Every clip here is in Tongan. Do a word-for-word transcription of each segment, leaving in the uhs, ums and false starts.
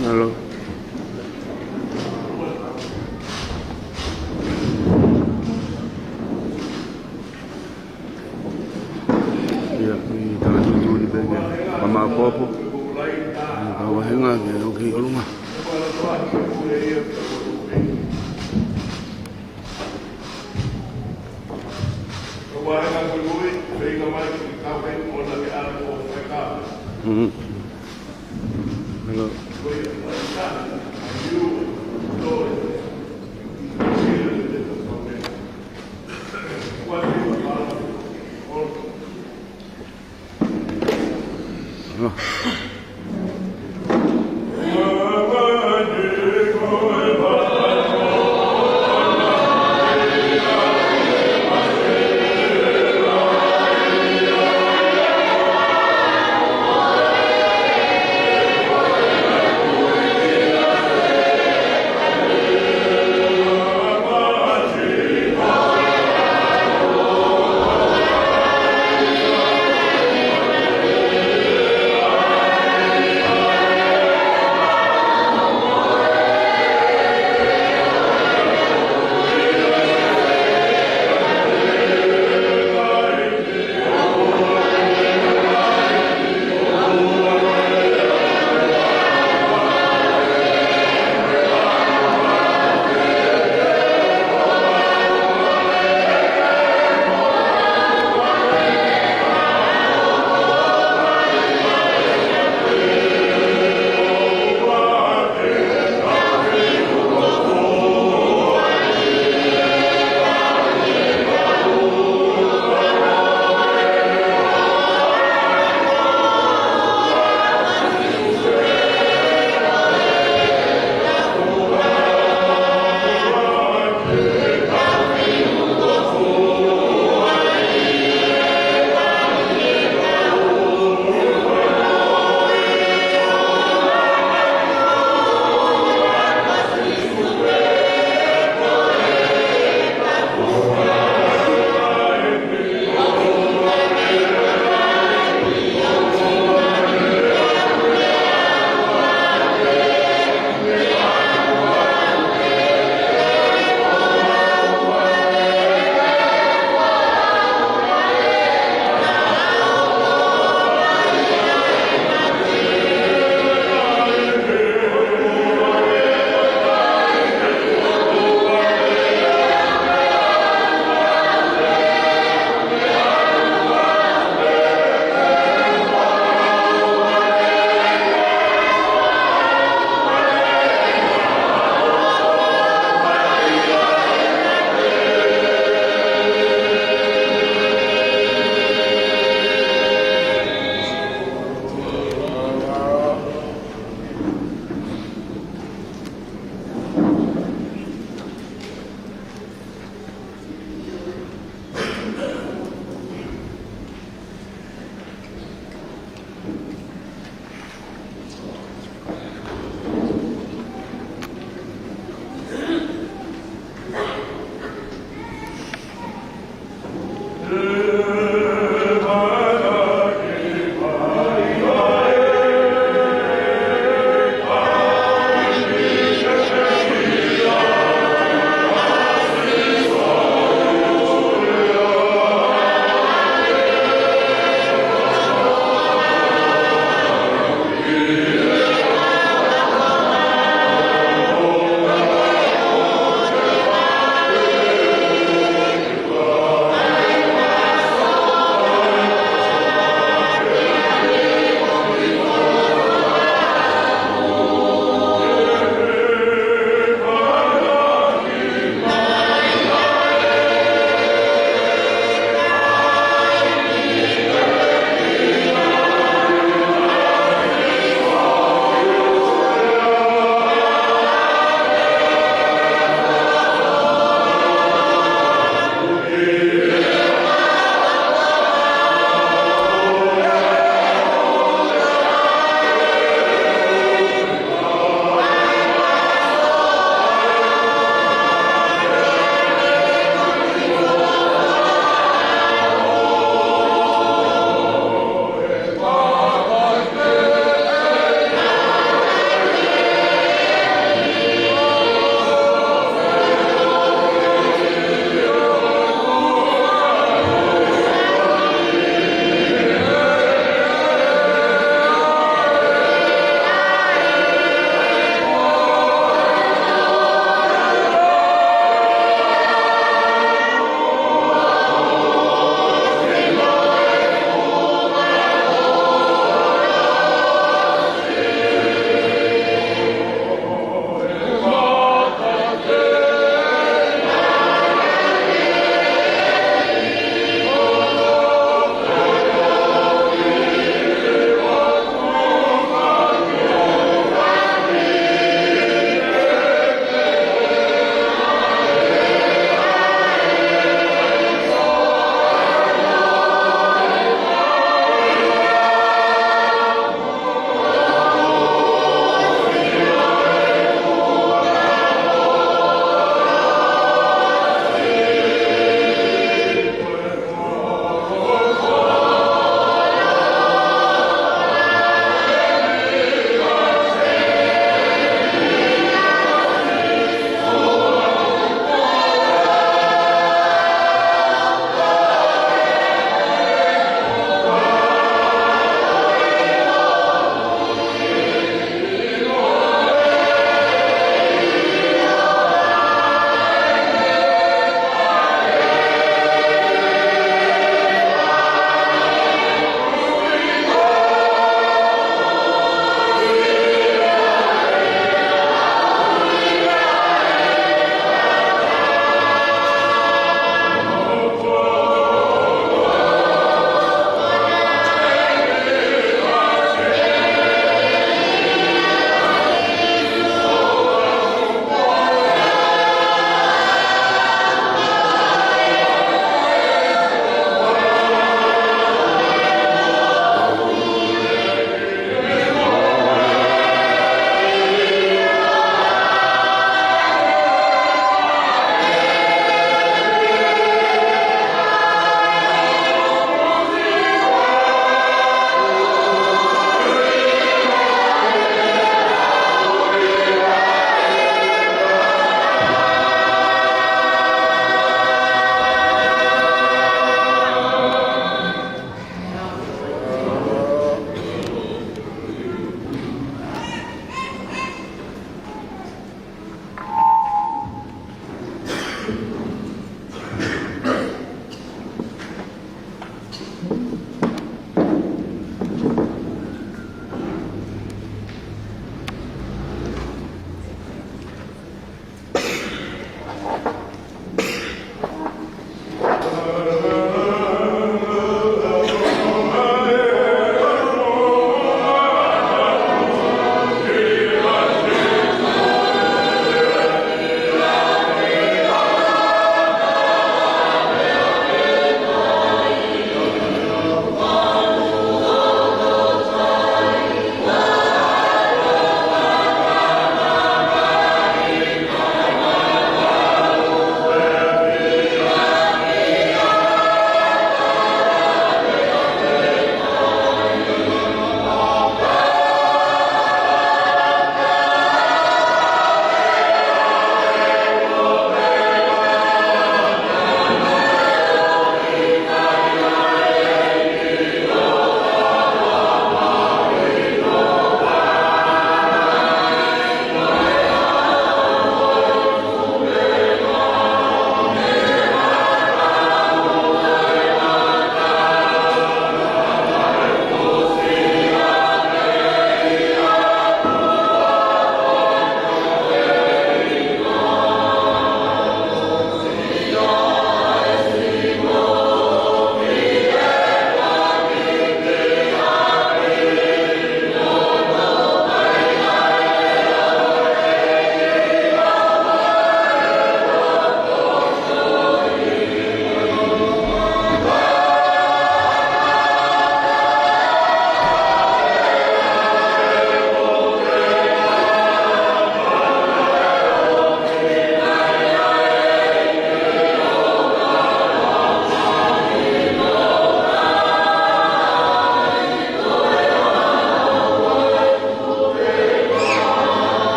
Hello. Ia, ʻi he taimi ni pē ke fakamāʻopoʻopo ʻa e kau vāhenga ke ō ki ʻolunga. Mm. Hello.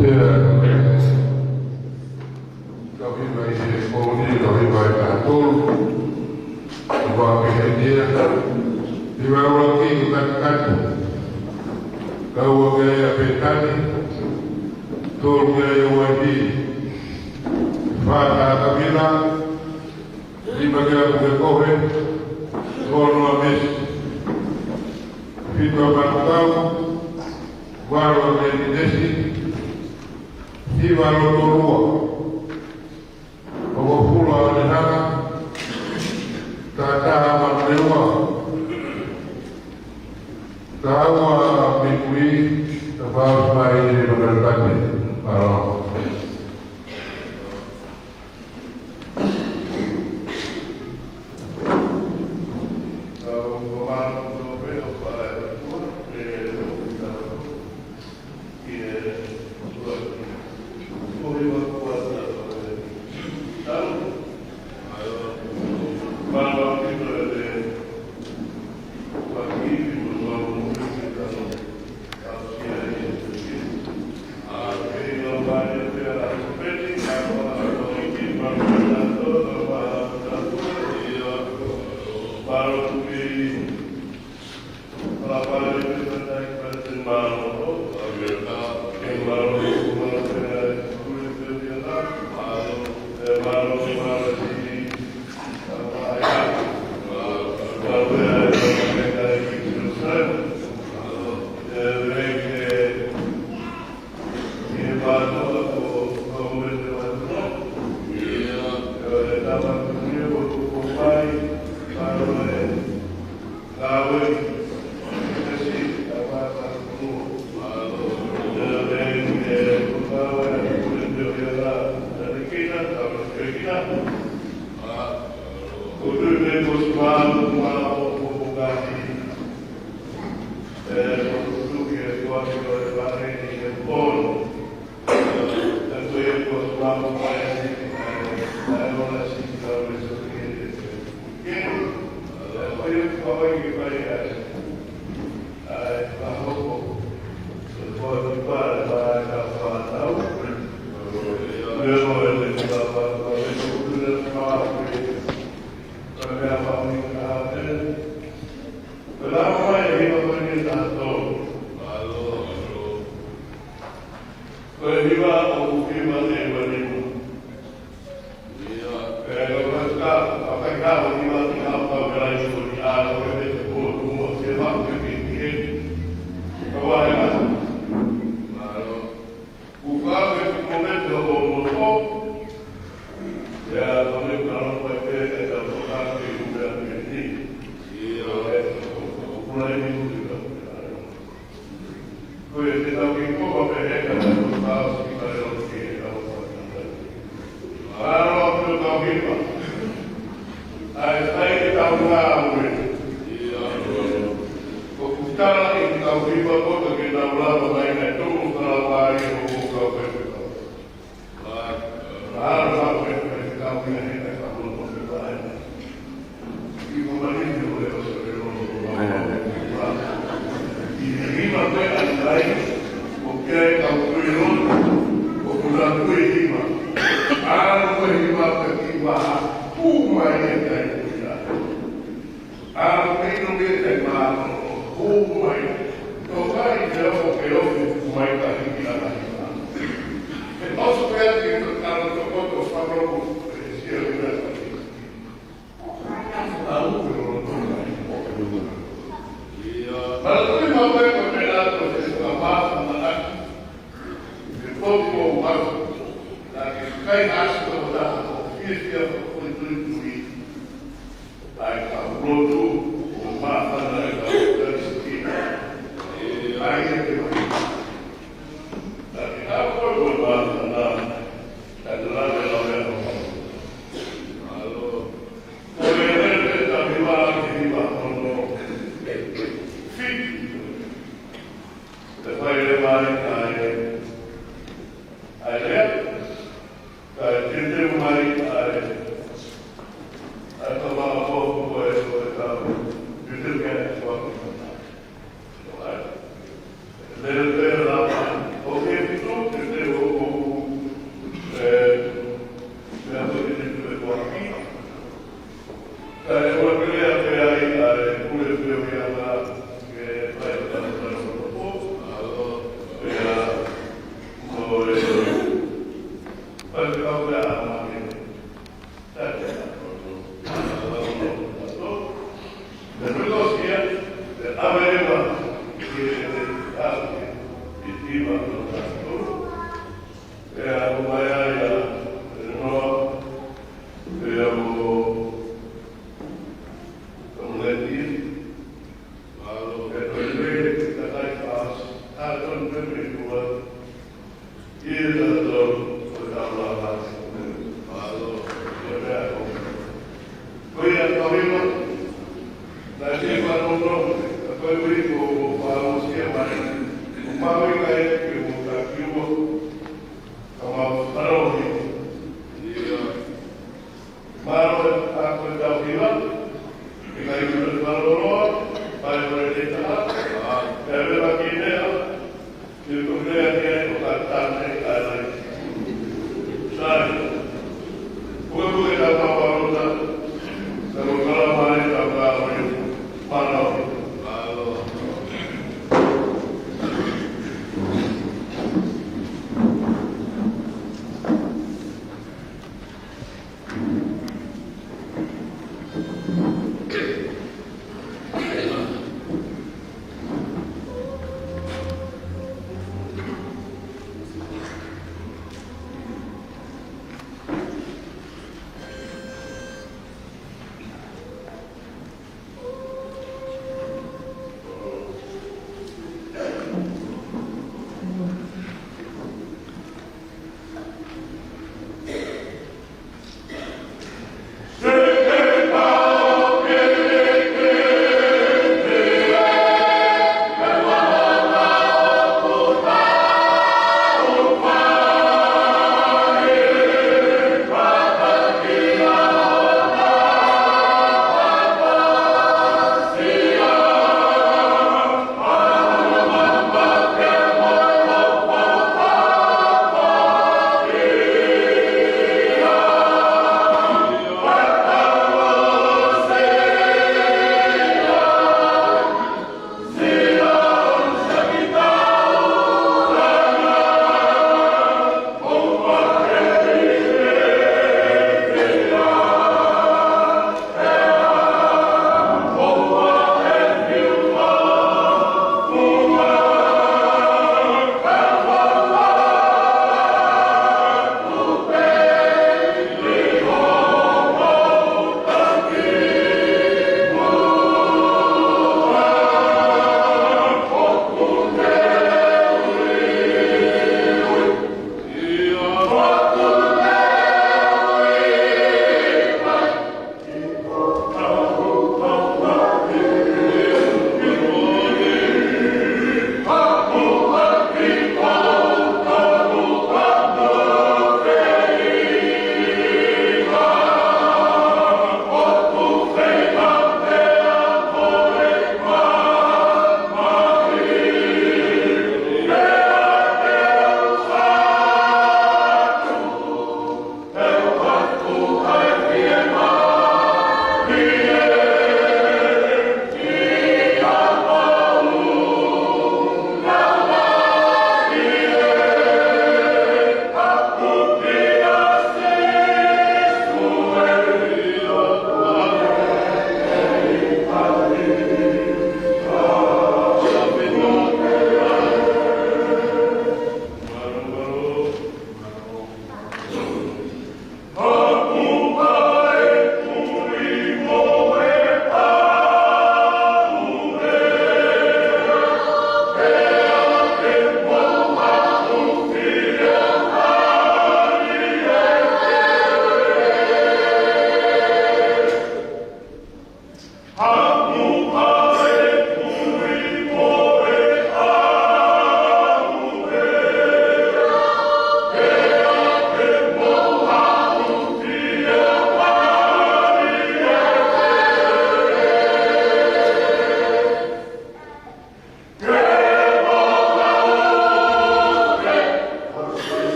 Sea, kau hiva ʻi he kōni, kau hiva ʻi he taha tolu. Kau hiva ʻi he nia. Hiva ʻuluaki ko Katikati. Kau ua ki ai ʻa Pētani. Tolu ki ai ʻa Uaiti. Fā ʻa Kavila. Nima ki ai ʻa Pukekohe. Ono ʻa Mesi. Fitu ʻa Manukau. Valu ʻa Melinesi. Hiva ʻa Lotolua.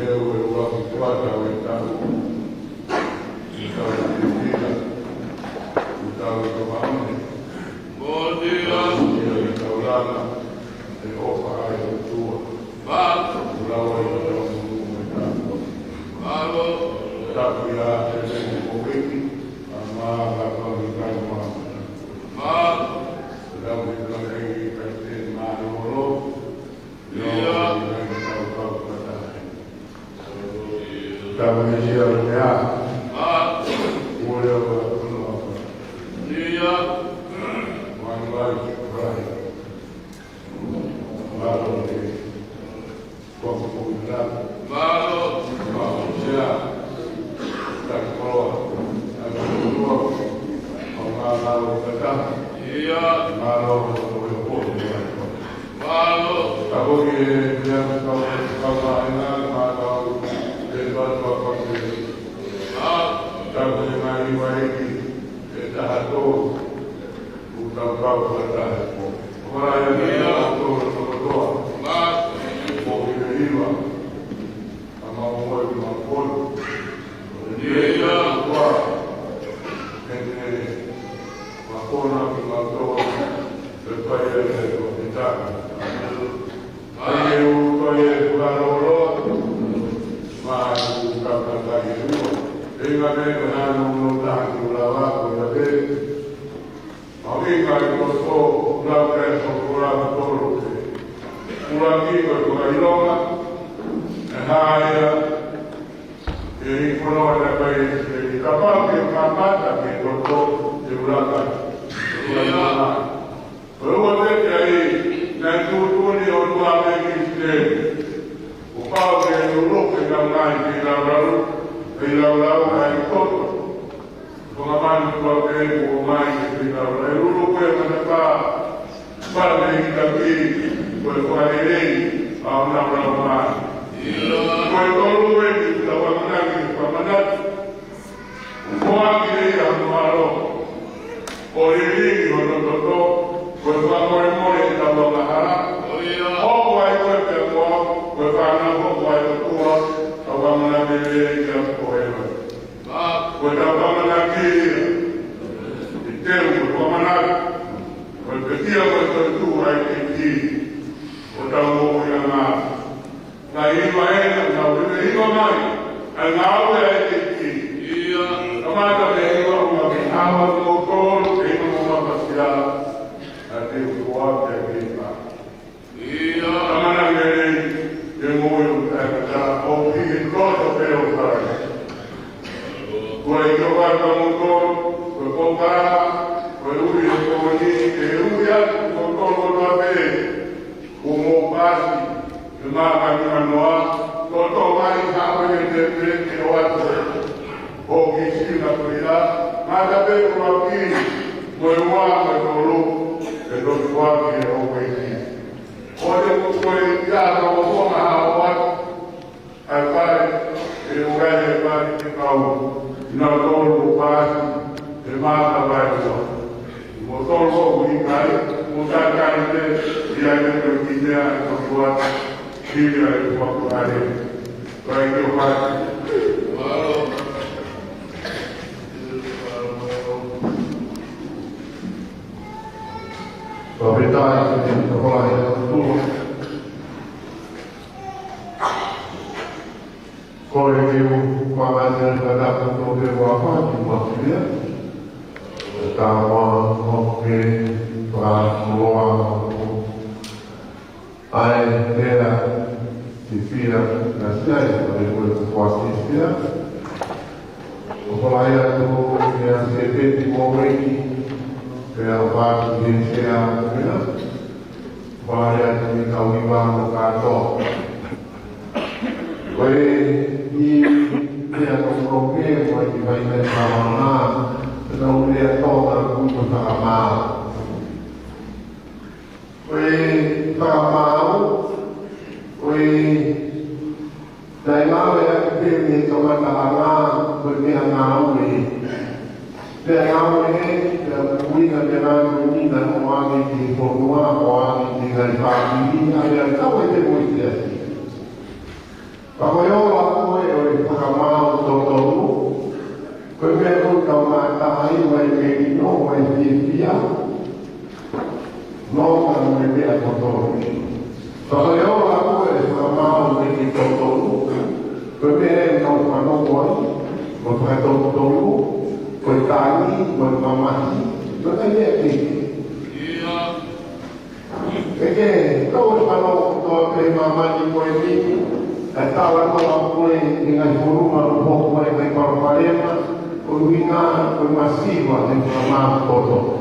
Leo e ua ki tuata o e tau. Ki tau ki tila. Ki tau ki tau maone. Mo tila. Ki tau ki tau lana. E ofa ai o tua. Mālō. Ula o e tau mo e tau. Mālō. Tapu ia te mene ko wiki. A mā la tau ki tau mā. Mālō. Lau ki tau e kai te mālō. Ia. Ia. Ia. Mālō. Ka ko e meʻa ʻoku tau, tau ʻi ai, mālō, ʻe tau tau pake. Tau ʻi ai, mai ʻi ai, ʻe taha tolu, ʻoku tau tau fakataha. Ko ia, ʻe tau tau kotoa. Ko e meʻa hiva. Ka mau moe ki mau koe. Ia. Kua. Heke. Makona ki mau tō. Ke pai e ke o te taka. Ai e u koe e kua lolo. Ma e u kaka kai e ua. E nga me ko hano no taha ki u lava ko ia pe. Mahuʻinga e toto, lau ke sokora tolo ke. Ula ki ko e kua ilonga, e haia, e i kono ana kai e kapau ke kamata ke toto, e ula kai. Ia. Ko e ua teke ai, na i tūtuni o tua me ki te. Ko pau ke lulu ke ka mai ke laulau, ke laulau ai toto. Ko nga manu kua ke ko mai ke te kau. E lulu ke mana pa. Pa me i ka ki. Ko e kua lelei. A una ula mai. Ko e tolu e ki ka wa mana ki ka mana. Ko a ki le ia maro. Ko lelei ki hono toto. Ko e kua mole mole i ka wa mahara. Ko ai ko e pe ko. Ko e kua na ko ai ko tua. Ka wa mana lelei ia ko e. Ko e tau ʻamanaki ia. ʻI te u ko e ʻamanaki. Ko e pekia ko e toetuʻu ʻa e ʻEiki. Ko e tau moʻui ʻa ngā. Ngā hiva ena, ngā hiva, hiva mai. ʻA e ngāue ʻa e ʻEiki. Ia. Kamata mei he hiva ʻuma ke hava ko tolu, ke hiva mo mapasia. ʻA te u koa ke hiva. Ia. ʻAmanaki lelei, ke moʻui ʻo taʻengata, ʻo pihi koto pē ʻo fai. Ko e ʻikai ke ʻoua ka mokolo, ko e kōkala, ko e ui e kōni, ke ui atu, ko e kōkolo ʻo pē, ko mo pasi, ke maka ni manoa, ko to mai hape ke te pē, ke ʻoatu. Ko ki sina ko ia, mata pē ko aki, ko e ua, ko e tolu, ke to tuaki e ʻo pē ki. Ko te ko koe ia ka mo ko ma ha o atu. ʻAi pare, e o kai e pare te kau. Ina tolu o pasi, e mata vai ua. Mo tolu o ui kai, mo takai te, ia te ko ki te a ko tua. Ia e paku are. Vai ke o pasi. Fakafetaʻi, fakafetaʻi ki he ʻOtua. Ko e kiu, ko e ngaahi ʻa e kata ko e ʻOtua ki Mafilia. Tama, hoke, pa, loa, ʻa e meʻa, ʻi fia, na sia, ʻa e koe ko fasi fia. ʻOku ʻai atu, meʻa sia peti mo weki, pea fatu he sea, meʻa. ʻOku ʻai atu, ʻi kau ʻi vano kātoa. Ko e kiʻi meʻa ʻoku ou kei fai ki he faingamālie ʻo e ʻaho ni, ʻoku ou lea ʻi Tonga ʻoku ui ko e fakamaau. Ko e fakamaau, ko e taimi ʻoku ʻi ai pē ʻa e kamataʻanga, ko e meʻangāue. Meʻangāue, pea ʻoku ui ʻa e meʻangāue ni naʻe ʻoange ki he fonua, ʻoange ki he ngaahi fāmili, ʻa ia ʻoku tau ʻi he moʻui ʻa e siasi. Pea ko e ola ko ē ʻo e fakamaau totonu, ko e meʻa ʻoku tau mātā ai ʻa e melino, ʻa e fiefia, nonga mo e meʻa totonu. Pea ko e ola ko ē ʻo e fakamaau mei he totonu, ko e meʻa ʻoku tau fanongo ai, ko e fakatonutonu, ko e tangi, ko e mamahi, ko e ngaahi meʻa kehekehe. ʻE ke tau fanongo kotoa pē he māmani ko eni, ʻa e talanoa ko ē ʻi he ngaahi founga ʻoku hoko mai he ngaahi palopalema, ko e ʻuhinga ko e masiva ʻi he fakamaau totonu.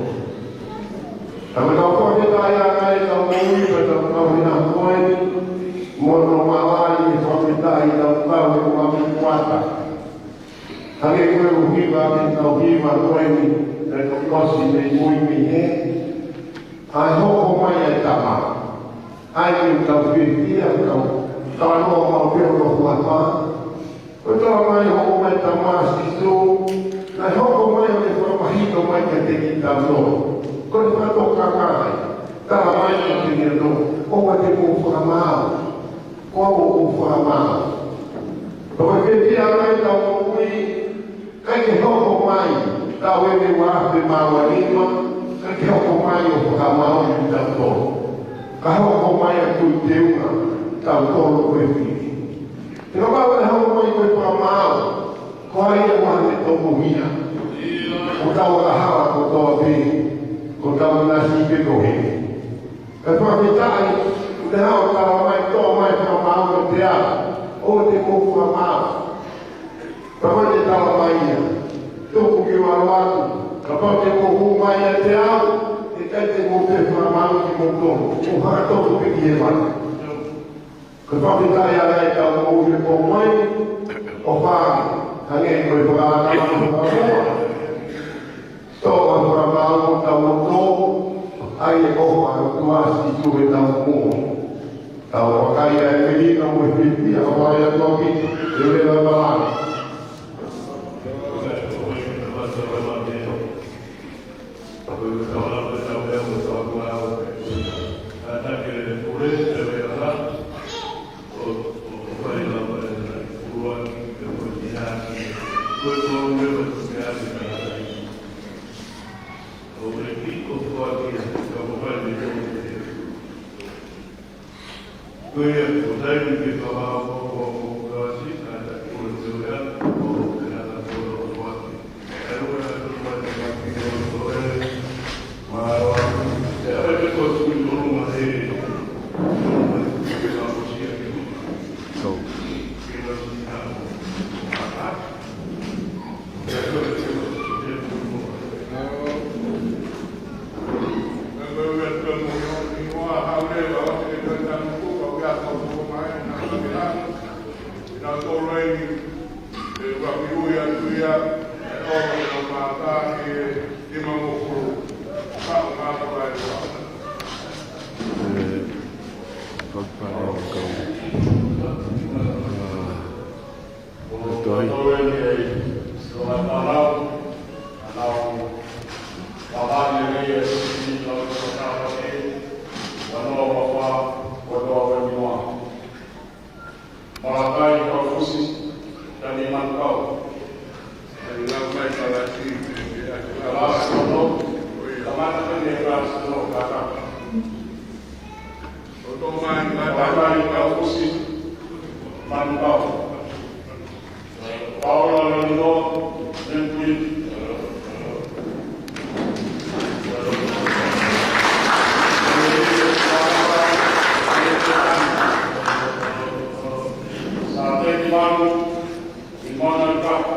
Ka ko ʻetau fakafetaʻi ange ʻetau moʻui pea ʻetau kau hena ko eni, mo hono mavahe ʻi he fakafetaʻi ʻetau kau he ʻaho ni kuata. Hangē ko e ʻuhinga ke tau hiva ko eni, ʻe tau kosi mei mui mei hē. ʻA e hoko mai ʻa e tama. ʻA ia ʻoku tau fiefia, tau talanoa maʻu pē hono huafa. Ko e tala mai hoko mai tama ʻa Sīsū, naʻe hoko mai ʻo ne fakamahino mai kiate kitautolu. Ko e fakatokanga ia. Tala mai kiate kitautolu, ʻoua te mou fakamaau. Ko au ʻoku ou fakamaau. Pea ko e fiefia ʻa ʻetau moʻui, ʻikai ke hoko mai ʻetau ʻene ua afe mā ua nima, ʻikai ke hoko mai ʻo fakamaau kitautolu. Ka hoko mai ʻa e tui teunga kitautolu ko e fili. Te kapau ʻe hoko mai ko e fakamaau, ko hai ʻe ʻoua te tōmuhia. Ko hotau angahala kotoa pē, ko hotau ʻinasi pē ko ē. Kae fakafetaʻi, ʻoku ne hanga ʻo tala mai, toʻo mai fakamaau kiate au, ʻoua te mou fakamaau. Pea ko e tala mai ia, tuku ke u ʻalu atu, kapau te mou hū mai ʻiate au, ʻe ʻikai te mou toe fakamaau kimoutolu, mou hanga ʻo toki piki he mata. Ko e fakafetaʻi ʻa ʻetau moʻui he pō mai, ʻo fai, hangē ko e fakaʻatā ʻo e fakamaau. Tō ʻa e fakamaau ʻo tau loto, ʻa e ʻofa ʻa e ʻOtua ʻa Sīsū ʻi heʻetau moʻui. Tau vakai ʻa e melino mo e fiefia, ʻo fai ʻa e toki, ʻe leva malanga. Malakai Kaufusi, Tani Manukau. Kalasi Tono, Tamana Tene Kalasi Tono, Kakaka. Malakai Kaufusi, Manukau. Paula Lelino, Nentui. Sāteki Manu, Imana Kaka.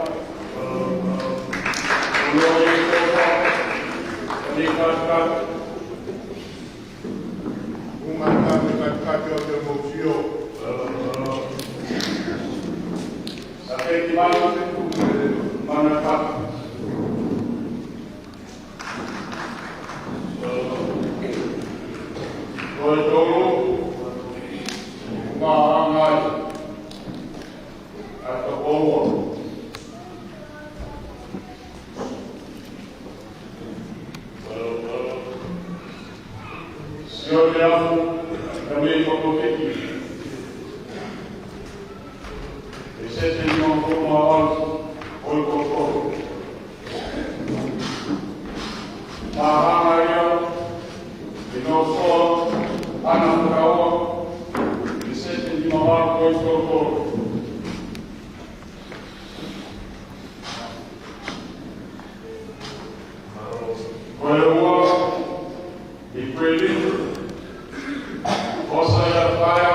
Loi Kopa, Nikakaka. Uma na me katikati ʻo te mou sio. Teki mai, mana kata. Ko e tolu, mahangai, ʻa e toko ua. Sione Afu, ka mei Papoteki. Peseti nimangofulu mā valu poini tolu tolu. Mahangai, Pinosoa Ana Fakaua, peseti nimangofulu mā valu poini tolu tolu. Ko e ua, Ipueli Hosaia Paea,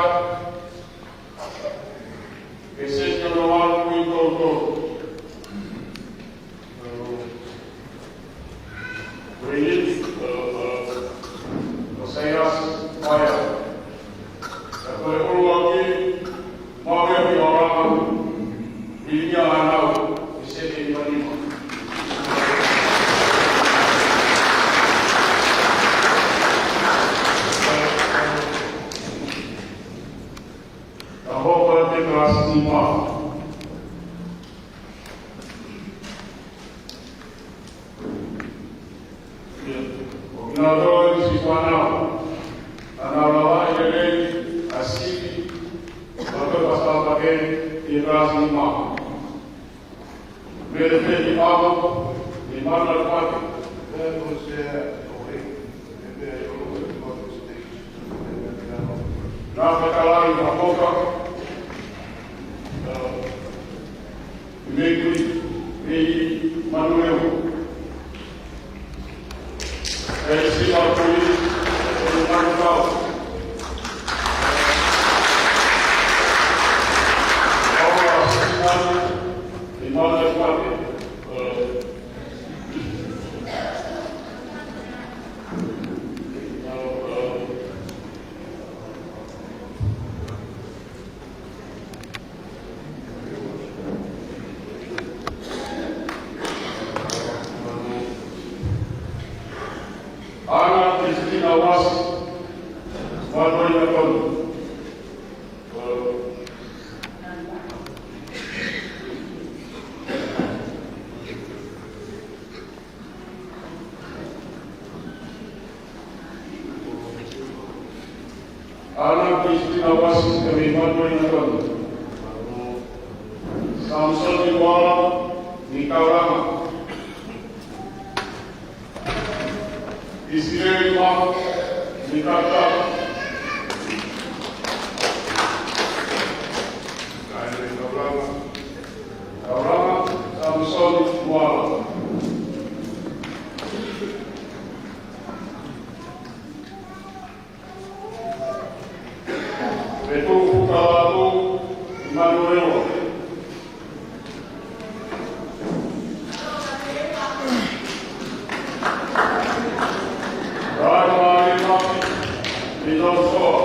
peseti nimangofulu mā valu poini tolu tolu. Ipueli, ē, ē, Hosaia Paea. Ka ko e ʻuluaki, Maria Piorama, Viviana Hanau, peseti nima nima. Ka hoko atu e kalasi nima. ʻIo, ʻo kinautolu ʻi he siʻi fānau, ʻa nau lavaʻi lelei ʻa e sivi, ʻa e pastor pake, ʻi he kalasi nima. Mele Feti Pama, ʻi Mana Pate. Nafe Kalai Hakoka, Mekuli, Mei Manuleu. Pēsila Puli, Manukau. Paula Sisani, Emmanuel Pate. Ana Kristina Uasi, Manoina Tonu. Ana Kristina Uasi, ka mei Manoina Tonu. Samisoni Moala, mei Tauranga. ʻIsileli Mā, mei Kata. Kae mei Tauranga. Tauranga, Samisoni Moala. Petu Fukalatu, Imanuela. Rai Marima, Pinosoa.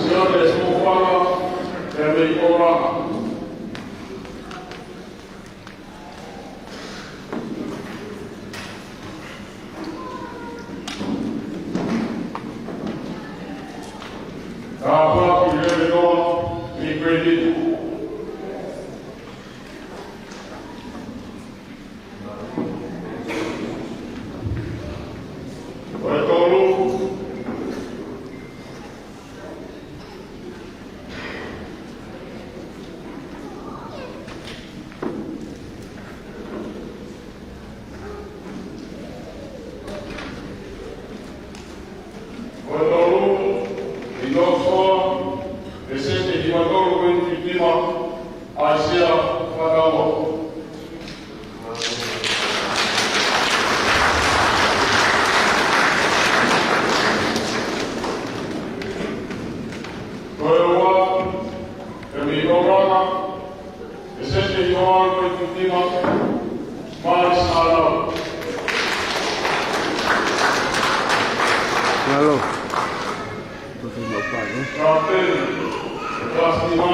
Sione Sumofala, Temi Ora. Tāpuaki Lelenoa, mei Kuini. Ko e tolu. Ko e tolu, ʻi Knoxville, peseti hiva tolu poini nima, ʻAisea Fakaua. Ko e ua, Temi Ora, peseti hiva valu poini nima, Maris Hanau. Mālō. Ko te mau pā, ē? Kapiteni, Klasima,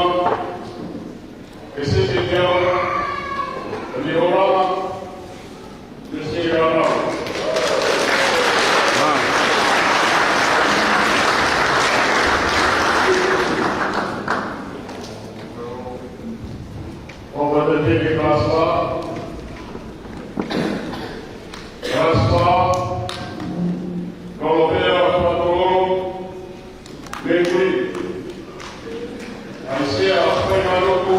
Pesete Teau, Tani Orama, Pesete Anau. Ā. ʻOfa te teke Kaspa. Kaspa. Kolopea Patololo. Mekui. Aisea Faingaluku.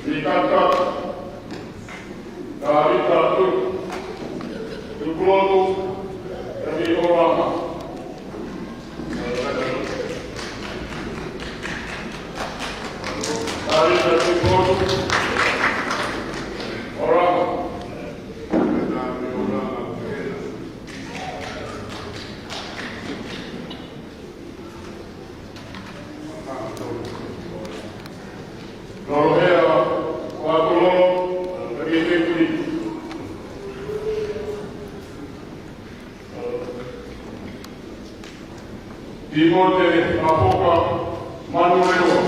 Mikaka. Tavita Tu. Tukulotu. Tani Orama. Timote Apoka Manulewa.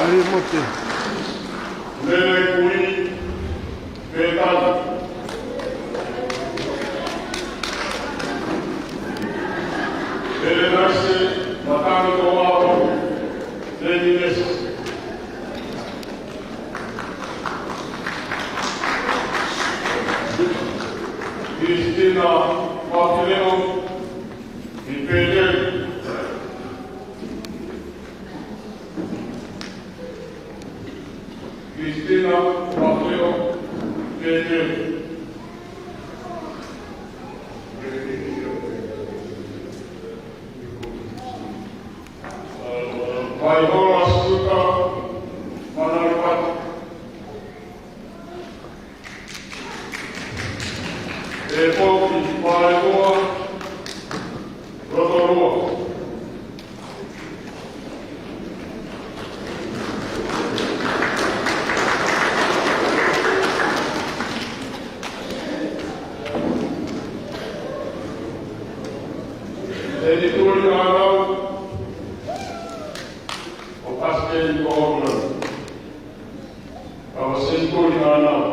Timote. Lele Kuini Petani. Lele Naise Matani Koao. Lele Naise. Kristina Mafileo Ipele. Kristina Mafileo Ipele. Vaihola Suka Manalipata. ʻEpoki Paekoa Rotorua. Senituli Anau, ʻo Pasiteni Koʻokulana. Kava Senituli Anau.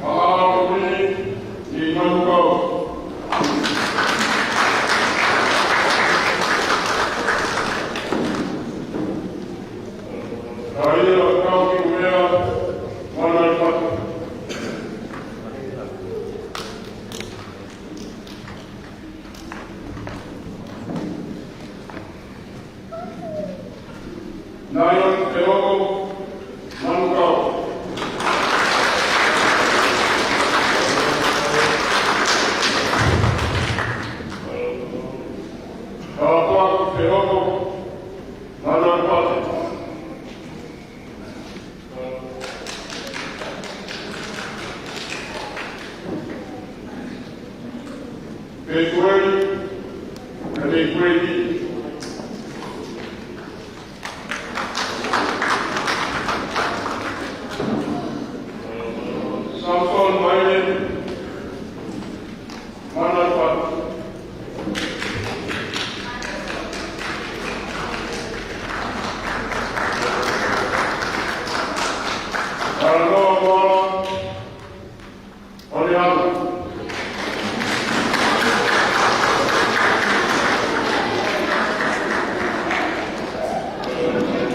Maʻa Kuini Manukau. Kaia Kaukiumea Manalipata. Naioni Teoko Manukau. Kapuaki Teoko Manalipata. Petueli, Petueli. Samson Maile, Manalipata. Talanoa Moala, Onehunga.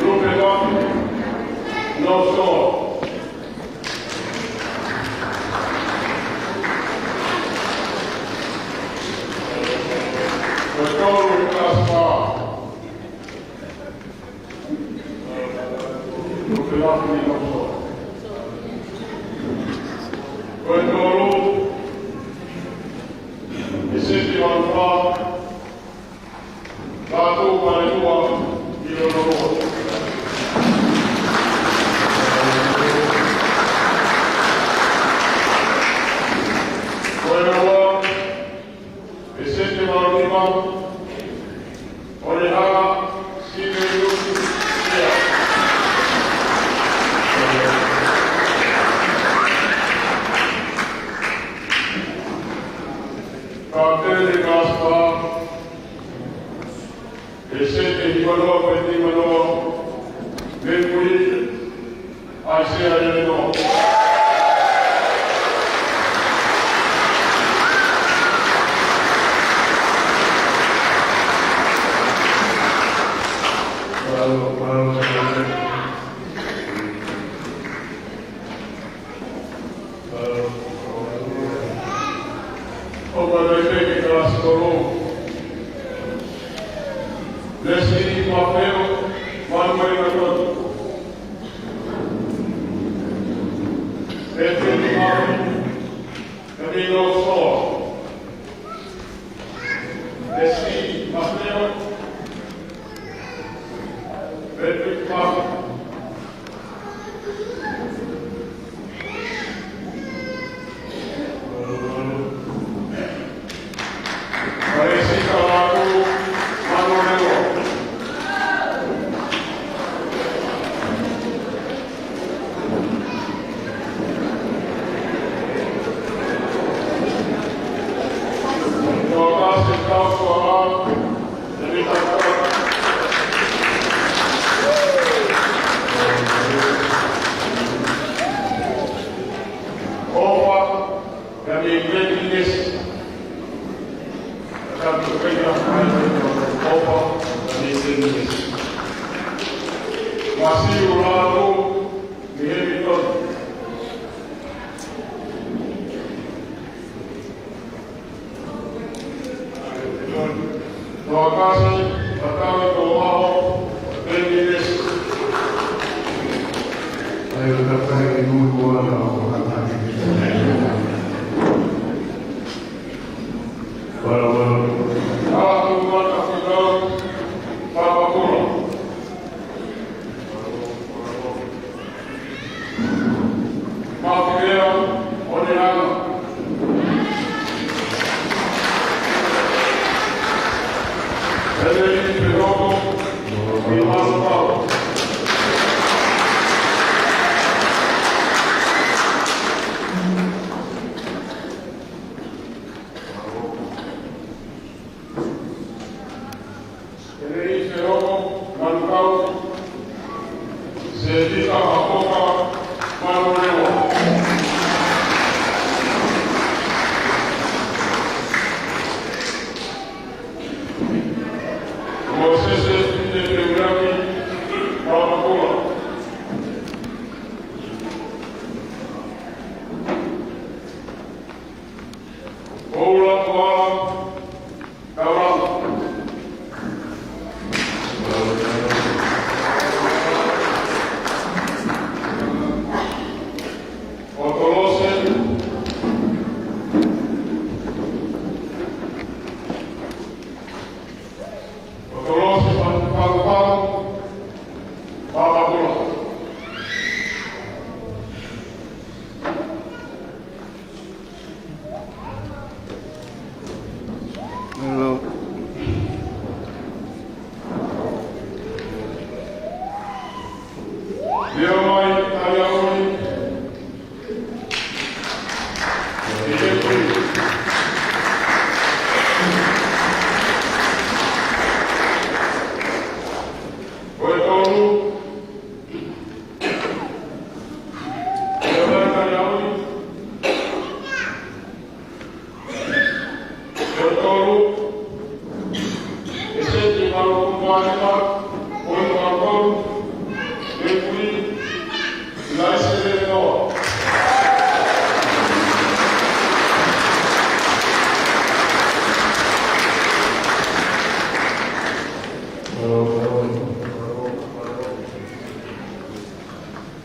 Lupe Mafi, North Shore. Ko e tolu Kaspa. Ko e tolu, ʻEseti Manufā, Lātū Palelua, ʻi Rotorua. Ko e ua, ʻEseti Manufā, Onehunga, Sipe Pēseti hiva noa poini nima noa, Lēpuli ʻAisea Lelenoa. ʻOku ʻi ai pē ki he kalasi tolu, Lesi Mafeo Manuela Tonu. Pēteli Mafeo, Pēteli Soa. Lesi Mafeo, Pēteli Mafeo. ʻOfa, ka me meni nesi. Ka tu kei na mai, ʻofa, ka me meni nesi. Masiu Lalo, mei Hamilton. Toakasi, Patau Toʻo, Pēnilesi. ʻAi ʻo takai ki nui moana ʻo hangaki. Wala wala. Atu mata finau, Papakura. Mafilea Onelana. Eleni Peloko, Milano Pau. Eleni Feloko Manukau, Selika Hakoka Manulewa. Mosese Fine Peulaki Papakura. Paula Koala Kaulama. Otolose. Otolose Pan-, Pan-, Pan-, Papakura. Hello. Leo mai, Taliaui. Ko e tolu. Leo mai, Taliaui. Ko e tolu, ʻEseti Malukumua Lima, poini ua tolu, Lēpuli, Laisele Noa.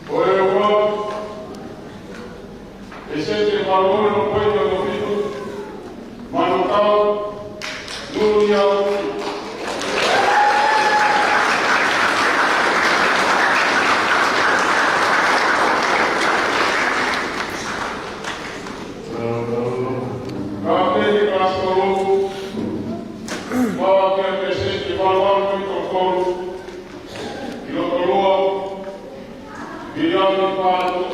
Ko e ua, ʻEseti Malukumua Lima, poini ua fitu, Manukau Nuliau. Kapiteni Pasitolo, Pākia ʻEseti Malukumua Lima, poini ua tolu, ʻIlotolua, Viliami Pātua.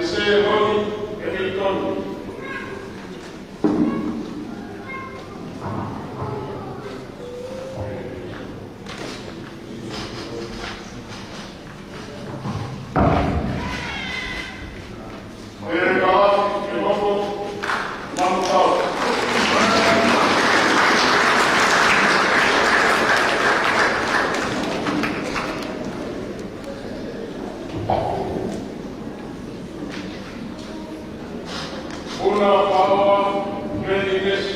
Sēloni Hamilton. Una Paoa Fenilesi.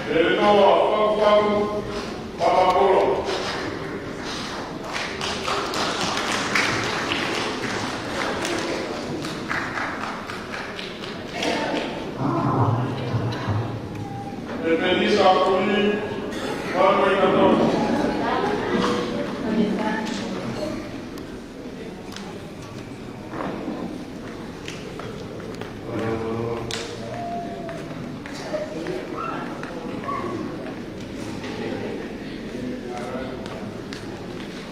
Eleanor Pakupaku Papakolo. Epenisa Kuli Manuelina Tonu.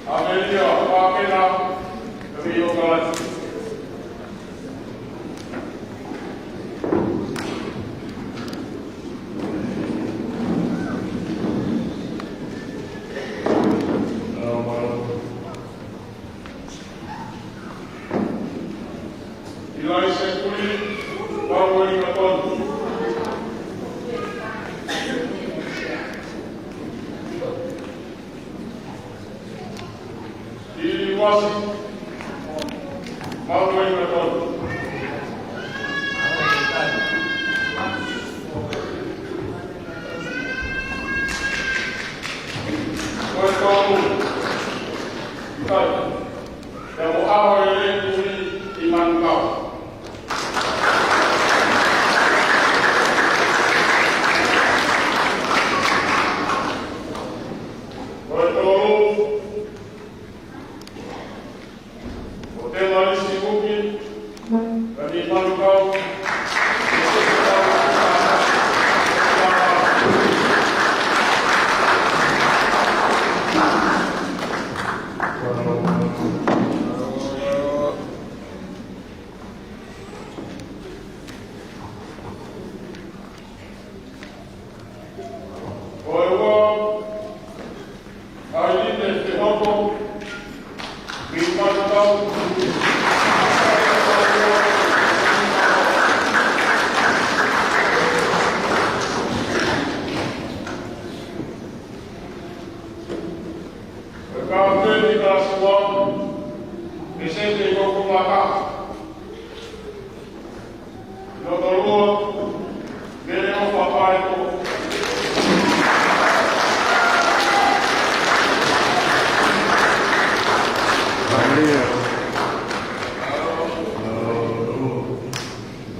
Amelia Pakena Rio Galati. Ilaise Kuli Manuelina Tonu. Ili Wasi Manuelina Tonu. Ko e tolu. Kai. Pea mo ʻAhoelelei Kuli ʻi Manukau. Ko e tolu. Ko Temalisi Kuki, ka ʻi Manukau. Ko e ua, ʻAilite Fehoko, mei Manukau. Ko e kapiteni ʻa Sua, Pesete Kokumaka. Loto lua, Mele ʻo Papaeko. Malia.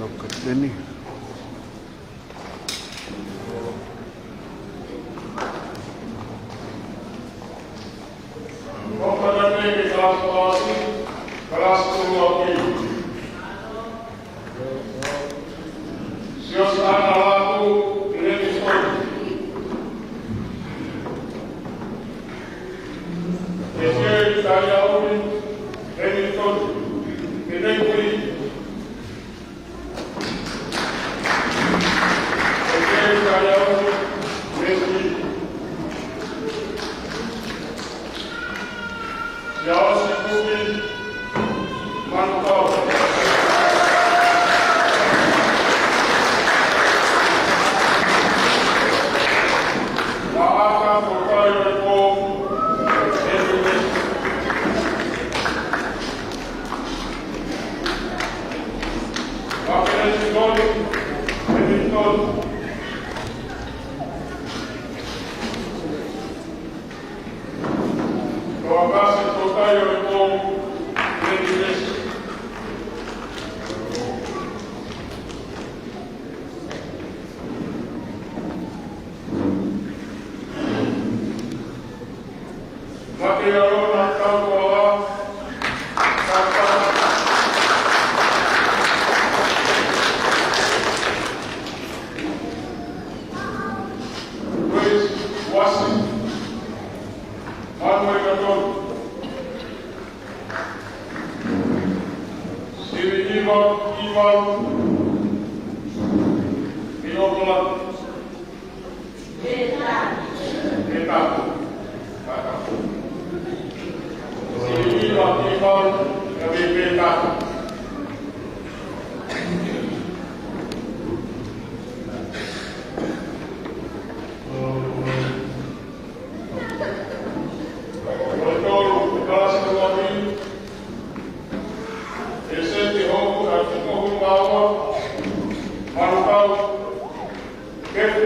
Loka teni. Ko Pataneke Kalasi Palasi, Kalasi Tumuaki. Siosiana Lātū Hamilton. Ezekieli Taiauli Hamilton. Kenekui. Grace Wasi.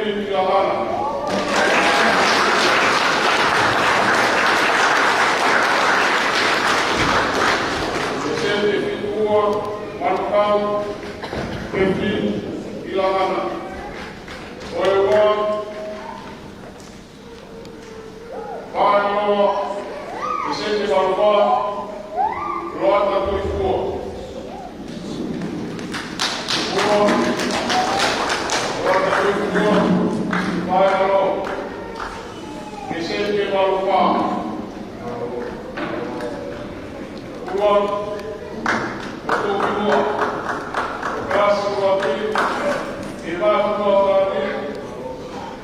ʻIlangana. Pēseti ʻe fitu ua, Manukau Kefilini ʻIlangana. Ko e ua, Paeʻiloa, pēseti ʻe valu fā, Loata Tuʻifua. Ua, Loata Tuʻifua, Paeʻiloa, pēseti ʻe valu fā. Ua, Tuʻifua, Kasi Uati, ʻe valu fā,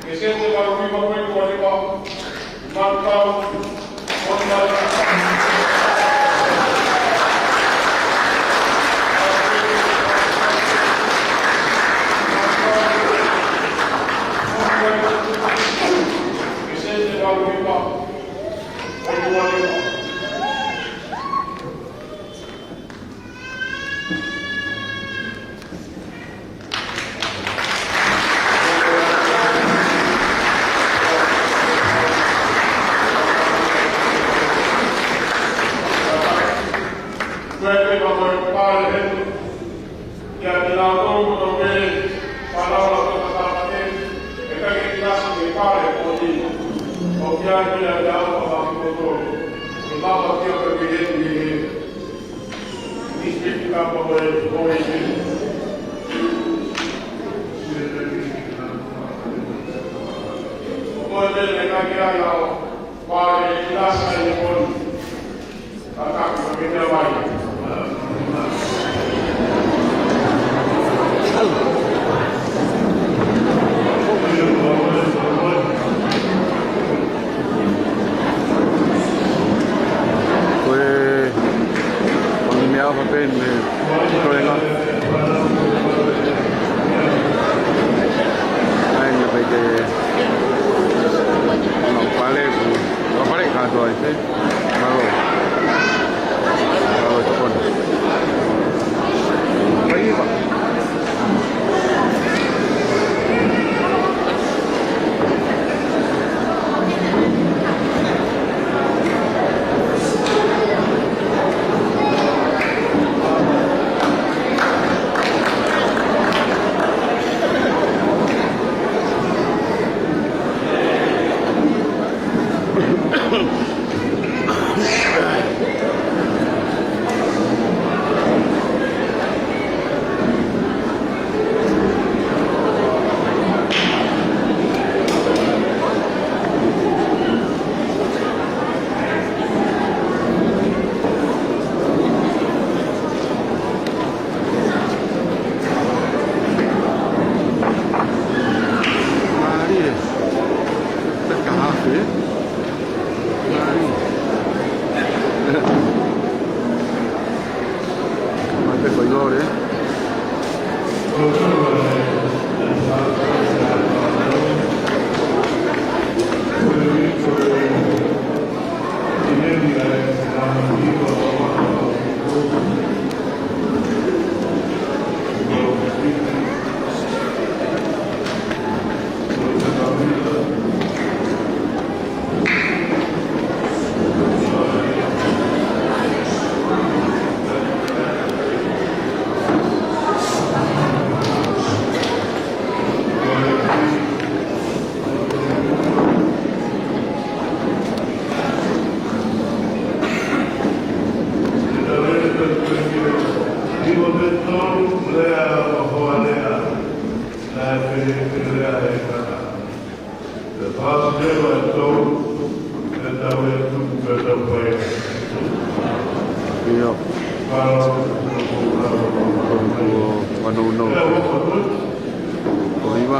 pēseti ʻe valu nima poini ua nima, Manukau, Monumanu. Pēseti ʻe valu nima poini ua nima. Ko e pale heni, kiate kinautolu kotoa pē, fānau ʻa e Tongatapu, ʻe ʻikai ke ʻinasi ki he pale ko eni. ʻOku ʻi ai pē ʻa e ʻaho ʻa kimoutolu. ʻE lava pē ʻo pehē ni ē. Ko e, ko e meʻa ʻofa pē ne ko e ngā. ʻAi, ne pē ke, no, pale, no, pale kātoa ʻi fē. Mālō. Mālō e tokoni. Vai, vai. Mālie. Peka hafe. Mālie. Mate ko i lore. ʻIo. Ko e ua noa noa. Ko e hiva.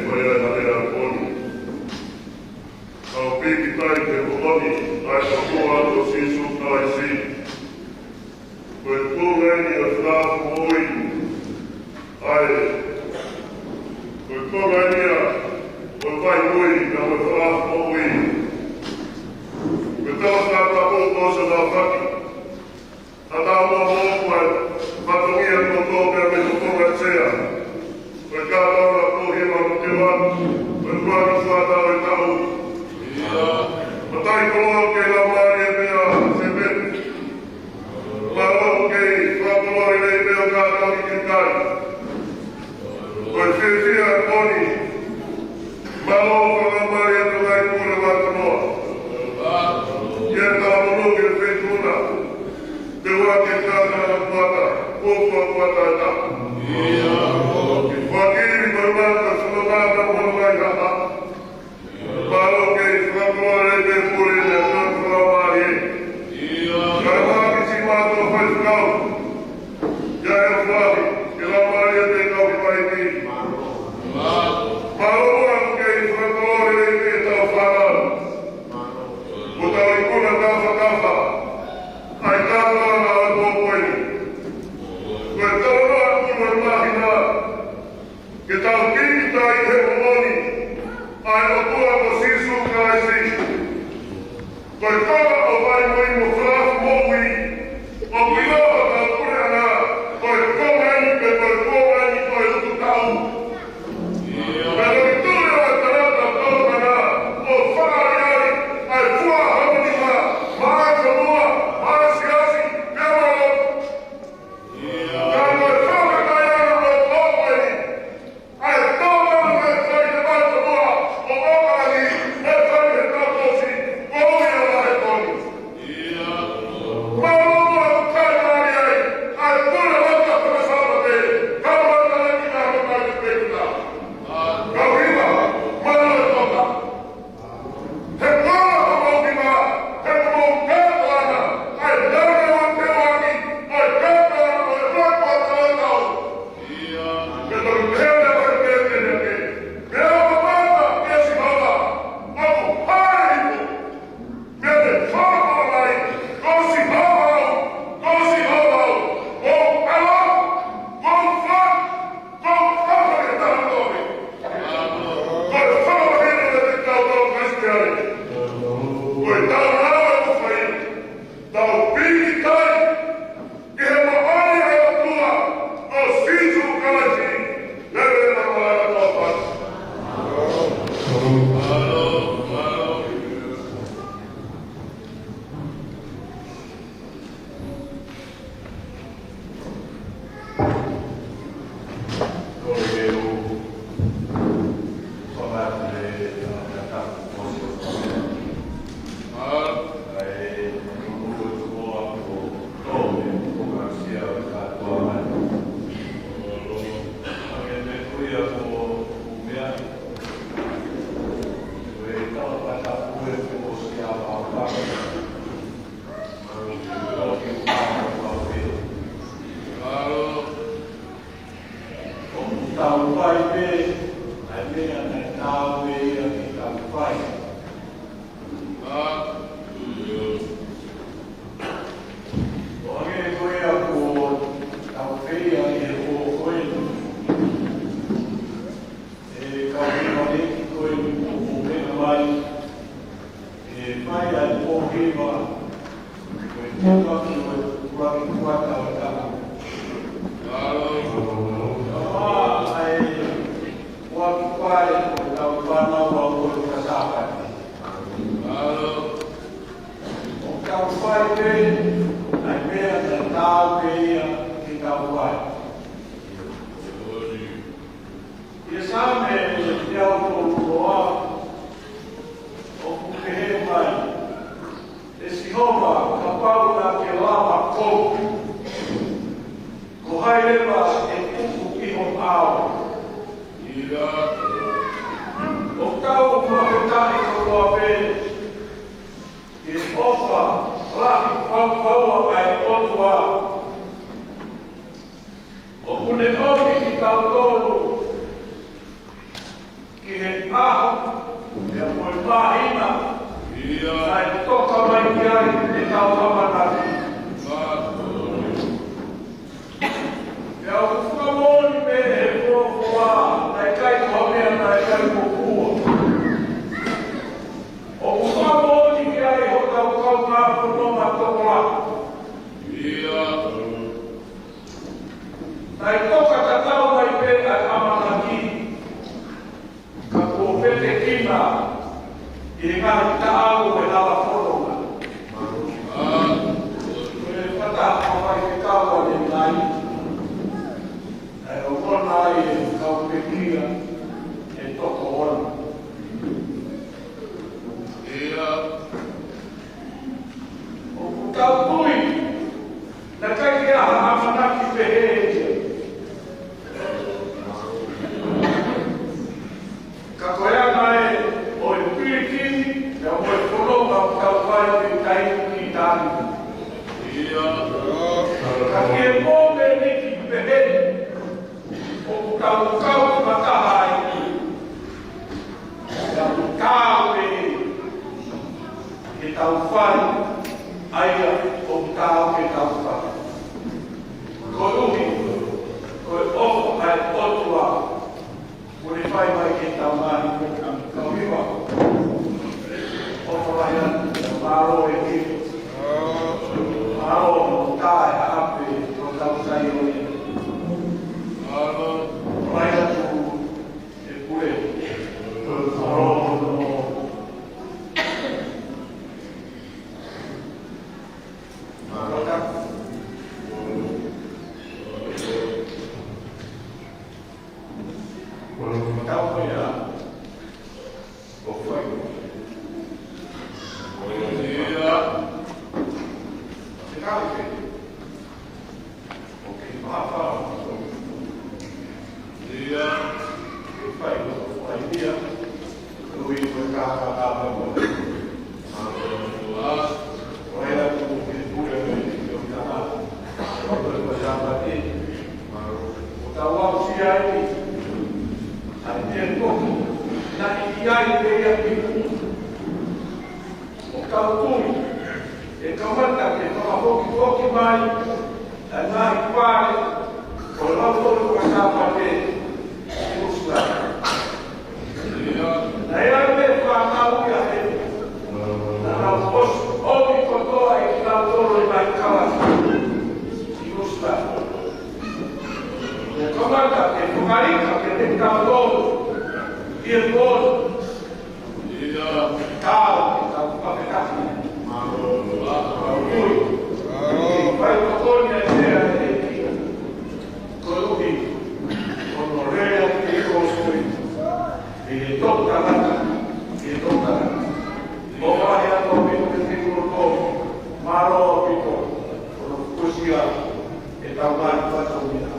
Ko ia ʻa e lea ko eni. Tau pīkitai ki he moʻoni ʻa e ʻOtua ko Sīsū Kalaisi. Ko e konga eni ʻo e fakamoʻui. ʻA e, ko e konga eni ʻo e vai moʻui, ka ko e fakamoʻui. Ko e tau fakamoʻui ko sa na faki. ʻA e tau moʻui ko e fatongia kotoa pē mei he konga sea. Ko e kātoanga ko e hima ko te wa, ko e kuani kuata ʻo e tau. Matai koloa ke la mari e mea se pē. Mālō ke fakakoloa e mea kātoa ki te kai. Ko e fiefia ʻo e moʻoni. Mālō fakamālō atu ai ko e mātuʻa. ʻI he tau moʻui ki he feituʻu na. Te wa ke kātoa kuata, ko kuata e tau. Ke fakiri mālō ka fakamālō mai hapa. Mālō ke fakakoloa e pule ne ka fakamālō. Ka la ki si mātou fai fakau. ʻIa e fai, ke la mari e te kau ki mai ni. Mālō ʻa ke fakakoloa e te tau whānau. Ko tau ikuna ka whakawha. ʻAi kātoa na ʻa e pōpoi. Ko e tau na ʻa kunu e mahina. Ke tau pīkitai he moʻoni ʻa e ʻOtua ko Sīsū Kalaisi. Ko e konga ʻo e vai moʻui mo e fakamoʻui. ʻOku ʻiloa ʻa e pule ʻana, ko e konga eni, pe ko e konga eni ʻo e utu tau. Pea ko e tui ʻa e tangata tau ʻana, ʻo fakaʻaliʻali ʻa e fua haunima, maʻa e fonua, maʻa e siasi, pea maʻa e lotu. He kolo ko mou kima, he ko mou kātoa na, ʻa e nana o te waki, ʻa e kātoa na, ʻa e waki o te waki. Ia. Ke tau pehē ʻa e pehē ke ne ke. Meʻa o mata, ke si mata, ʻaku pare ipo. Meʻa te fāfā mai, ko si mata au, ko si mata au, ko ala, ko fa, ko fa ke tau koe. Ko e fakamoʻoni ʻa e kau Kalisitiane. Ko e tau nau e fai. Tau pīkitai ki he moʻoni ʻa e ʻOtua ko Sīsū Kalaisi, lele na mara tau pati. ʻOku tau fai pē ʻa e meʻa naʻe taau pē ia ke tau fai. ʻO hangē ko ia kuo tau fai ʻi he pō ko eni. ʻE kau hiva ʻEiki ko eni kuo mou meʻa mai, ʻe fai ʻa e pō hiva, ko e tēpaki ʻo e ʻuluaki kuata ʻo e taʻu. Ka ʻa e ʻuluaki pae ʻo e tau fānau ʻa ʻo e Sāpate. ʻOku tau fai pē ʻa e meʻa naʻe taau pē ia ke tau fai. ʻI he Saame teau tolu noa, ʻoku pehē mai, ʻE Sihova, kapau naʻa ke lava ʻo kovi, ko hai leva ʻe tuʻu ʻi ho ʻao? ʻIo. ʻOku tau fakafetaʻi kotoa pē ki he ʻofa lahi fakapaua ʻa e ʻOtua. ʻOku ne ʻomi kitautolu Māhina. Naʻe toka mai ki ai ʻetau ʻamanaki. Pea ʻoku fakamoʻoni pē ʻe he folofola, naʻe ʻikai ko ha meʻa naʻe ʻikai ko e fua. ʻOku fakamoʻoni ki ai hotau kaungā fononga tokolahi. Naʻe toka tatau mai pē ʻa e ʻamanaki, ka kuo petekina ʻi he ngaahi taʻau ʻo e hala fononga. Ko e fata ʻo e faifekau ʻanenai, ʻa e ongona ai e kau pekia ʻe toko ono. ʻOku tau tui naʻe ʻikai ke ʻi ai ha ʻamanaki pehē ia. Ka ko e anga ē ʻo e pilikimi, pea mo e fononga ʻoku tau fai mei taimi ki taimi. Ka ki he momeniti pehē ni, ʻoku tau kau fakataha ai. Pea ʻoku taau pē ke tau fai ʻa ia ʻoku taau ke tau fai. Koeʻuhi ko e ʻofa ʻa e ʻOtua kuo ne fai mai ke tau maʻu ʻa e kau hiva. ʻOfa lahi atu, mālō e ki. Mālō mo tae a ape ko tau sai o ia. Mālō lahi atu e pule. Mālō mo ʻO kau tui, ʻe kamata ke fakafokifoki mai ʻa e ngaahi fale ʻo e lau tolu ka Sāpate ʻi ʻIsileli. Naʻe ʻi ai e fānau ia he naʻa nau ʻosi ʻomi kotoa ʻe kinautolu e ngaahi kala ʻi ʻIsileli. ʻO kamata ke fakalika kiate kinautolu ʻi he pō. Tau, tau fakafetaʻi. Mālō, mālō. Mālō. Fai tokoni ʻa e meʻa ʻe ʻEiki. Koeʻuhi ko hono lea ki he kōsipeli. ʻI he toʻutangata, ʻi he toʻutangata. ʻOfa lahi atu ʻaupito ki he koloa. Mālō ʻaupito. Ko hono fuesia ʻetau ngaahi fatongia.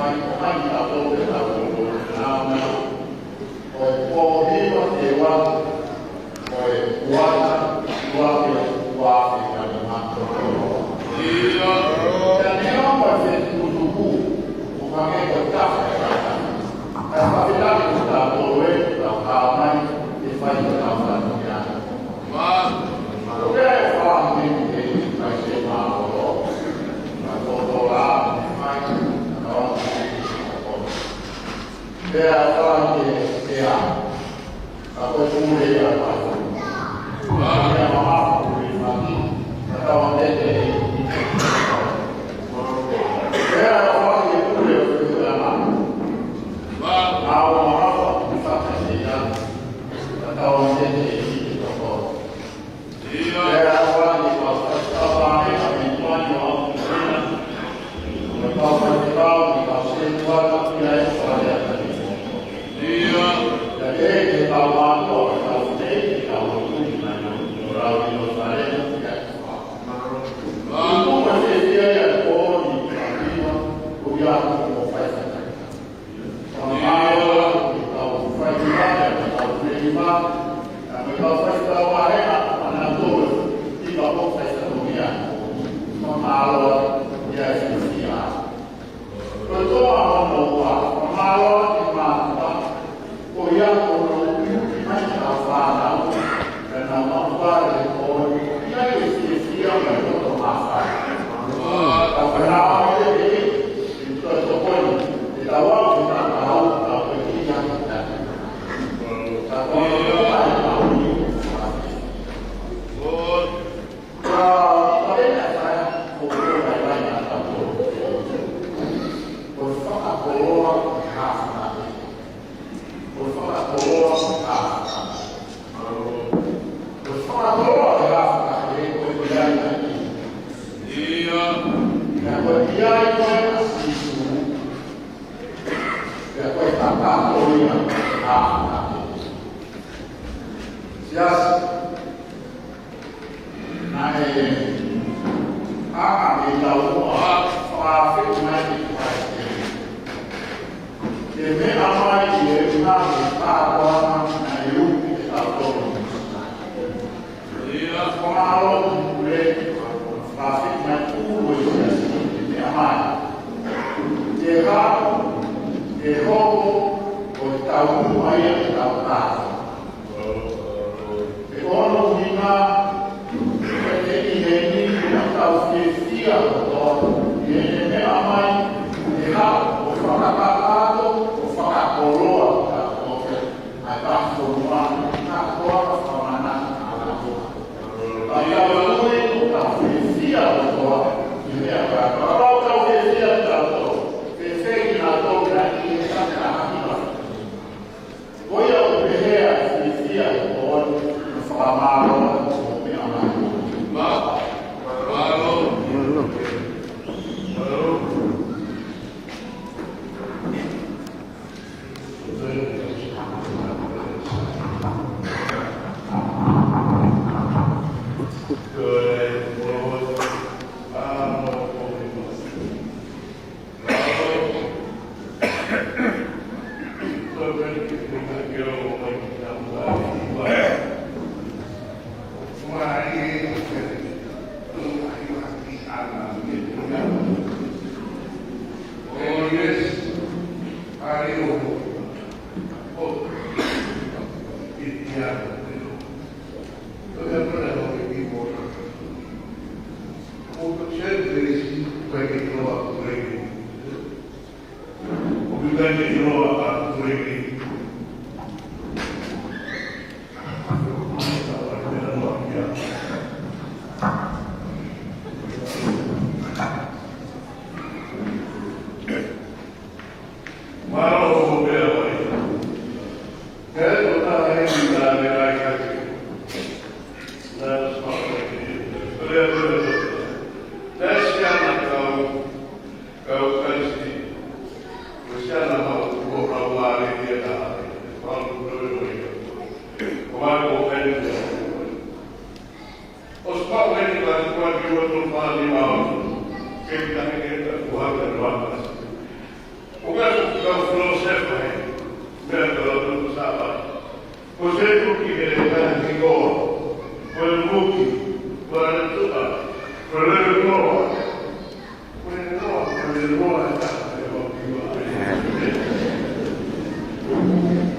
Mai, mai, tau tō, tau tō, tau tō. Ko e pō hiva ʻe ua, ko e ua, ua, ua, ua, ʻIo. Ka neongo e fetukutuku, ʻoku hangē ko e tafa e tangata. Kae fakafetaʻi ko kitautolu ʻe tau kau mai, ʻe fai ko tau tanu ia. Ko ia e fāmili ʻe fai se mālō, ma tōtō la, mai, tau. Pea fai ke, ke a. Ka ko e pule ia ʻa e fai. Ia mamafa pule maki. Ka tau ʻa tete e. Pea fai ke pule o pule ia ma. Au mamafa pule faka se ia. Ka tau ʻa tete e toko. Fakamālō atu ki he kau faiva, ki he kau faiva, ki he kau faiva, ʻa ia ʻoku nau tō, ʻi he kau faiva, fakamālō atu ki he fiefia. Ko e toa hono ua, fakamālō atu ki he mātuʻa, ko ia ʻoku nau ukiuki mai ki he kau fānau, ke nau maʻu pale ko ia, ʻi he fiefia mo e loto mafai. Ka ko e ʻaho ʻe, ʻe, ʻe, Ia. Pea ko e ʻi ai ko ē ʻa Sīsū, pea ko e kakato ia ʻa e ʻaho. Siasi, naʻe ʻa e tau ua, fakaafeʻi mai ki he Kalaisi. Ke meʻa mai ʻi he ʻuhinga he kātoanga naʻe uki ʻe tautolu. Ia, fakamālō ki he pule, fakaafeʻi mai ʻulu e siasi ke meʻa mai. Ke haʻu, ke hoko, ko e taumuʻa ia ke tau kātoa. Ke ono ʻuhinga, ko e ʻi heni, ke tau fiefia kotoa, ʻi heʻene meʻa mai, ke haʻu, ʻo fakakakato, ʻo fakakoloa, ʻa e kau fonua, ka ko e fakamana, ʻa e kau fonua. Ka tau ui, ʻo tau fiefia kotoa, ʻi he meʻa ka, ka tau fiefia kotoa, fēfē kinautolu naʻe ʻi he sata ʻa e ʻaho. Ko ia ʻoku pehē ʻa e fiefia ʻo e fakamālō atu ʻo meʻa mai. Mālō. Mālō.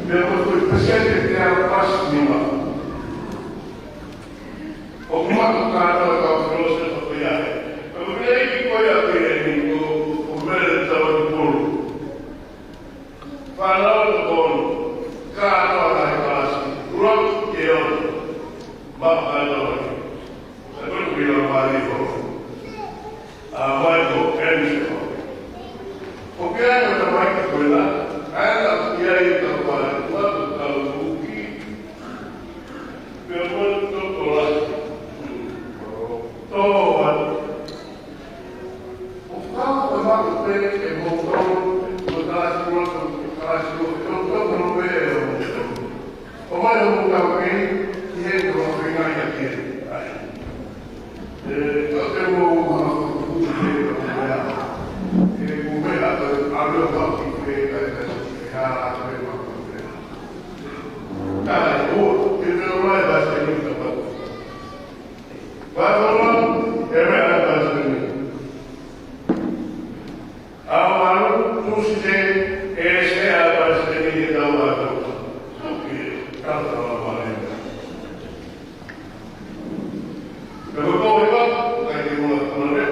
Pea mo e foʻi pasene ʻe teau pasi nima. ʻOku maʻu kātoa e kau folofola ko ia. Ko e lelei ko ia pē eni ko, ko Mele Tavanipulu. Fānau ʻe toko ono, kātoa ngaahi kalasi, ʻuluaki ki he ono, maʻu kātoa eni. Sai, ko e kuila mali ko. ʻA Michael Anderson. ʻOku ʻi ai e tamaiki ko ena, ʻa ia ʻoku ʻi ai e tau fale, ʻoku tau uki, pea mo e tokolahi. Tō atu. ʻOku tau ka maku pē e moutolu, ko e kalasi ua, ko e kalasi ua, ko e tokotoko pē ʻo moutolu. ʻOmai hoʻomou kaveinga ki he koloa feinga ia ki he. ʻE, ka te mou maha kuku te ka mea. ʻE, ku mea ka alo ka ki he ka ka ki he ha la te mea ka mea. Ka e o, te mea o lai ba se ni ka ba. Ba o la, e mea ba se ni. ʻA valu, Tūsite, ʻe ʻi ai e palesiteni ʻi he tau atu. Sō ki he tau atu ʻa Malema. Ka ko e pau ʻe pau, ʻikai ke mula kona le.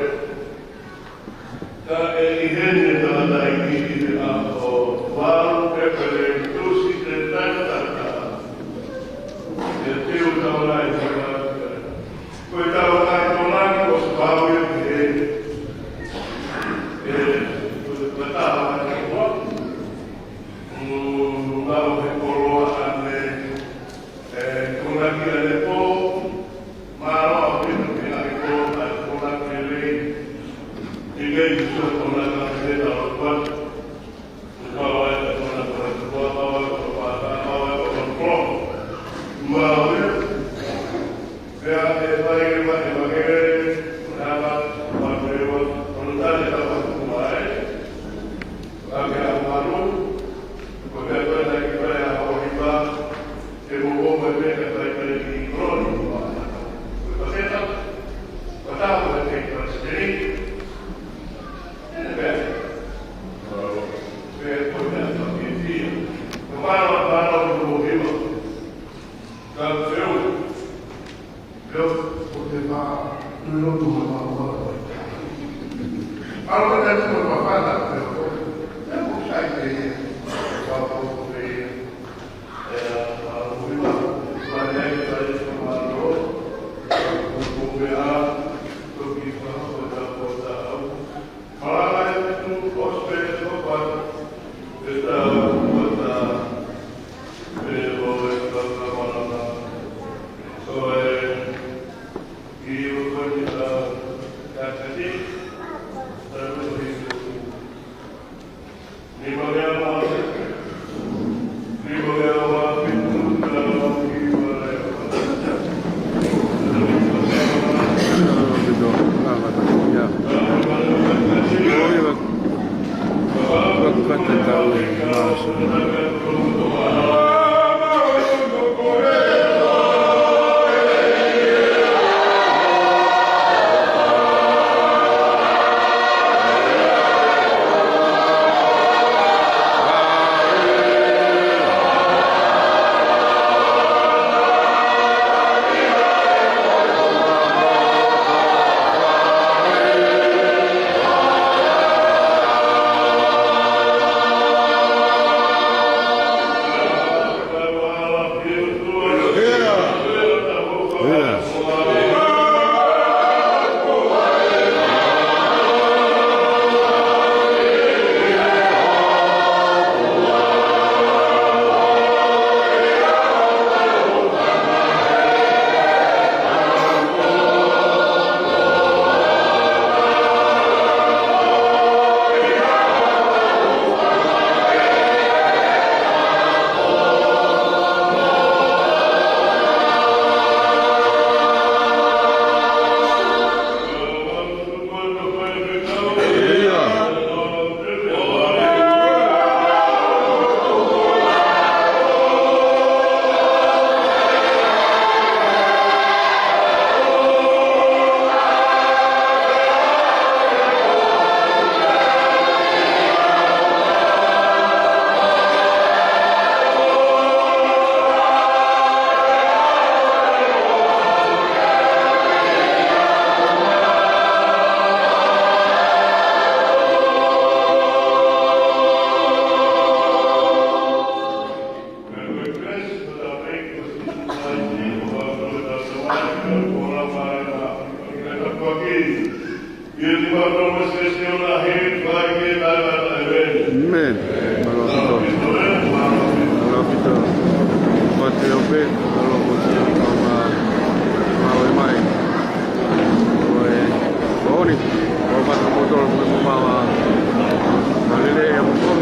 Ka ʻe ʻi heni e tangata ʻi he ʻaho valu, Epeleli, Tūsite, taʻetangata. ʻE tiu tau nai, Ko e tau kai tolani ʻo Sipau ia ki he, ʻe, ko e tau kai tolani. Mm, mau he koloa ane, ʻe, tolani ane ko, mālō ʻaupito ki he ʻapi ko, ʻa e tolani lelei. ʻIkai ke sio kona ka he tau kai. Ka feu, feu, ko te ma, no no tu ma ma ma. Alo ka te ma ma ma na feu. Feu ko sai te ia. Ka ko te ia. E a, a ko ma, ma ne ai ka e ma no. Ko ko me a, ko ki fa, ko ta ko ta. ʻĒmeni. Mālō ʻaupito. Mālō ʻaupito. Pate ope, mālō ʻaupito. Mālō e mai. Ko e, ko eni, ko e pata motolo ko e mamawa. Mālō e, e motolo.